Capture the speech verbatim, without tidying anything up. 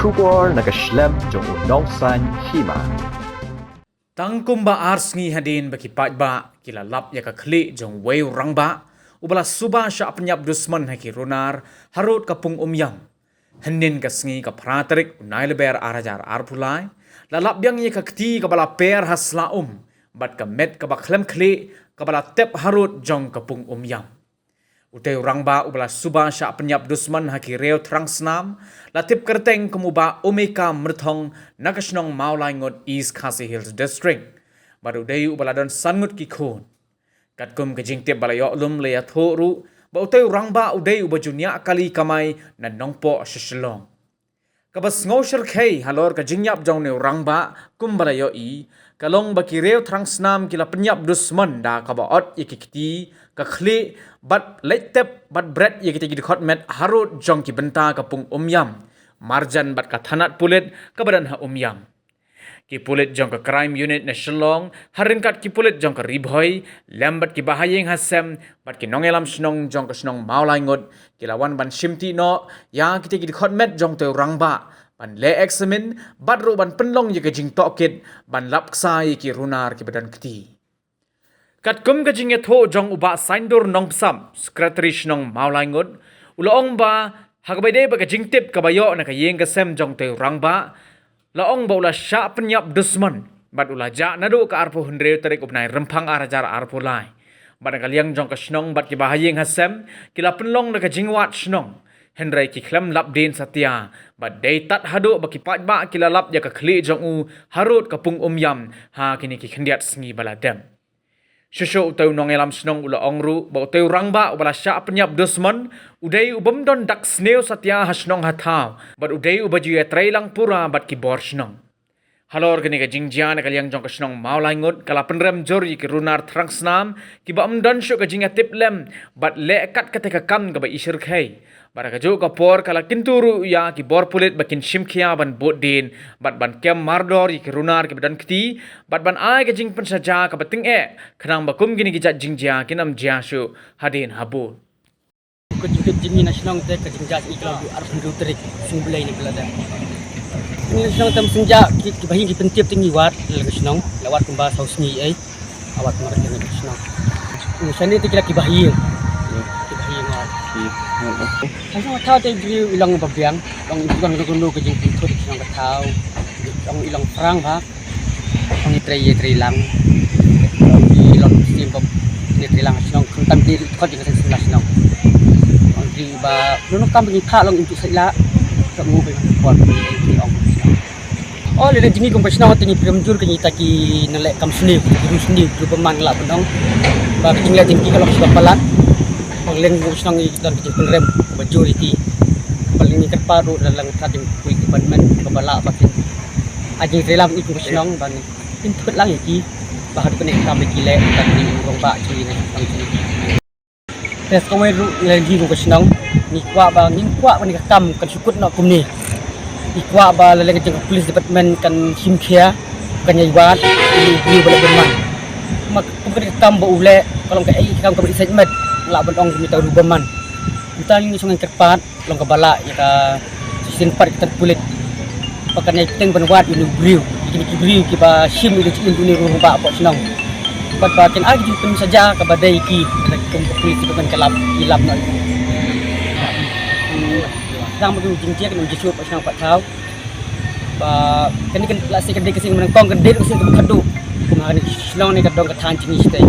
Khubor na ka shlem jong u Nongsaiñ Hima. Tang kumba ar sngi hadien ba ki paidbah ki la lap ïa ka khlieh jong uwei u rangbah uba la suba shah pynïap dusmon ha ki runar harud ka pung Umïam. Hynnin ka sngi ka phra tarik u Nailaber ar hajar arphew lai, la lap biang ïa ka kti kaba la per ha sla um bad ka met kaba khlem khlieh kaba la tep harud jong ka pung Umïam. Utei u rangbah uba la suba shah pynïap dusmon ha ki riew thrang snam la tip kyrteng kum u Bah Umika Myrthong na ka shnong Mawlaingut, East Khasi Hills District. Bad u dei uba la don san ngut ki khun. Katkum ka jingtip ba la ïoh lum, la ïathuh ruh ba utei u rangbah u dei uba ju ñiah kali kamai na Nongpoh sha Shillong. Kaba sngew shyrkhei halor ka jingïap jong une u rangbah kumba la ïohi ka long ba ki riew thrang snam ki la pynïap dusmon da kaba ot ïa ki kti, ka khlieh bad leit tep bad bret ïa kita ki dkhot met harud jong ki bynta ka pung Umïam, marjan bad ka thanat pulit kaba don ha Umïam. Ki pulit jong ka Crime Unit na Shillong, ha ryngkat ki pulit jong ka Ri Bhoi, lem bad ki bahaïing hasem bad ki nongïalam shnong jong ka shnong Mawlaingut ki la wan ban shimti noh ïa kita ki dkhot met jong utei u rangbah, ban leh eksamin bad ruh ban pynlong ïa ka jingtohkit ban lap ksa ïa ki runar kiba don kti. Katkum ka jingïathuh jong u Bah Saindur Nongpsap, Secretary shnong Mawlaingut, u la ong ba ha kaba ïadei bad ka jingtip kaba ïoh na ka ïing ka sem jong utei u rangbah, la ong ba u la shah pynïap dusmon bad u la jah naduh ka arphew hynriew tarik u bnai Rymphang ar hajar arphew lai. Bad na ka liang jong ka shnong bad ki bahaïing hasem ki la pynlong da ka jingwad shnong, hynrei ki khlem lap dien satia bad dei tad haduh ba ki paidbah ki la lap ïa ka khlieh jong u harud ka pung Umïam ha kine ki khyndiat sngi ba la dep. Shuh shuh utei u nongïalam shnong u la ong ruh ba utei u rangbah uba la shah pynïap dusmon u dei u bym don dak sniew satia ha shnong ha thaw bad u dei uba ju ïatreilang pura bad ki bor shnong. Halor kane ka jingjia, na ka liang jong ka shnong Mawlaingut ka la pynrem jur ïa ki runar thrang snam kiba ym don shuh ka jingïatiplem bad leh kat katei ka kam kaba i shyrkhei. Bad ha kajuh ka por ka la kyntu ruh ïa ki bor pulit ba kin shim khia ban bud dien bad ban kem mardor ïa ki runar kiba don kti bad ban ai ka jingpynshitom kaba tyngeh khnang ba kum kine ki jait jingjia kin ym jia shuh hadien habud. Ka jingtip jong ngi na shnong te ka jingjia jong ngi ka la dei arphew hynriew tarik, sngi Blei ne ka la dei. Ngi na shnong te mynta ki, ki bahaïing ki pyntip te ngi wad la ka shnong, la wad kumba saw sngi ei. Awad kumba ka shnong. Ngi shane te ki la ki bahaïing. Ki bahaïing wad. Ka shnong ka thaw te briew i long ba biang, long i long ka jingpynthut ka shnong ka thaw. Long i long phrang ba. Ong i trei, i trei lang. Ong i long sim pop, i trei lang shnong, khamtam i khot i ka seng seng shnong. Ong i ba, nunu kam ngi pha long into sai la. Ka ngu ba pon i ong shnong. Oh, lele jingïakhun ka shnong te ngi pyrem jur ka ngi ta ki naleh kam sniew, ki ru sniew, ru bymman la pynong. Ba ka jingleh jingki ka long shuwa palat. Ong leng ka shnong i don ka jingpynrem ba jur ïa ki. Ba leng ngi kyrpad ruh da lang ka jingpui department ba la ba ki. Ai jingtrei lang i kum ka shnong ban pynthut lang ïa ki. Ba haduh kane ka kam ba ki leh, ba ki rong ba ki ne kam ki. Te sa kawei ruh lagi kum ka shnong, ngi kwah ba, ngi kwah ba kane ka kam kan shu kut noh kumne. Ngi kwah ba lada ka jong ka police department kan shim khia, kan ïai wad ïa u briew ba la bymman. Ma kum kane ka kam ba u leh ka long kaei ka kam kaba i sait met, lah ban ong kumne ta u briew bymman. Mynta ngi shu ngan kyrpad long kaba lah ïa ka shisien pat ka tang pulit ba kan ïai pynbeit ban wad ïa une u briew, ïa kine ki briew kiba shim ïa ka jingim une u rangbah hapoh shnong. Bad ba kin ai ka jingpynsaja kaba dei ïa ki, kum ka pulit ba kan ka lap, ïa lap noh ïa ki. Tang ba ka jingjia kan ym jia shuh hapoh shnong hapoh thaw. Ba kane kan lehse ka dei ka seng nyngkong, ka dei ka seng kaba khadduh. Kum ha kane ka shnong ne ka dong ka thaiñ jong ngi shatei.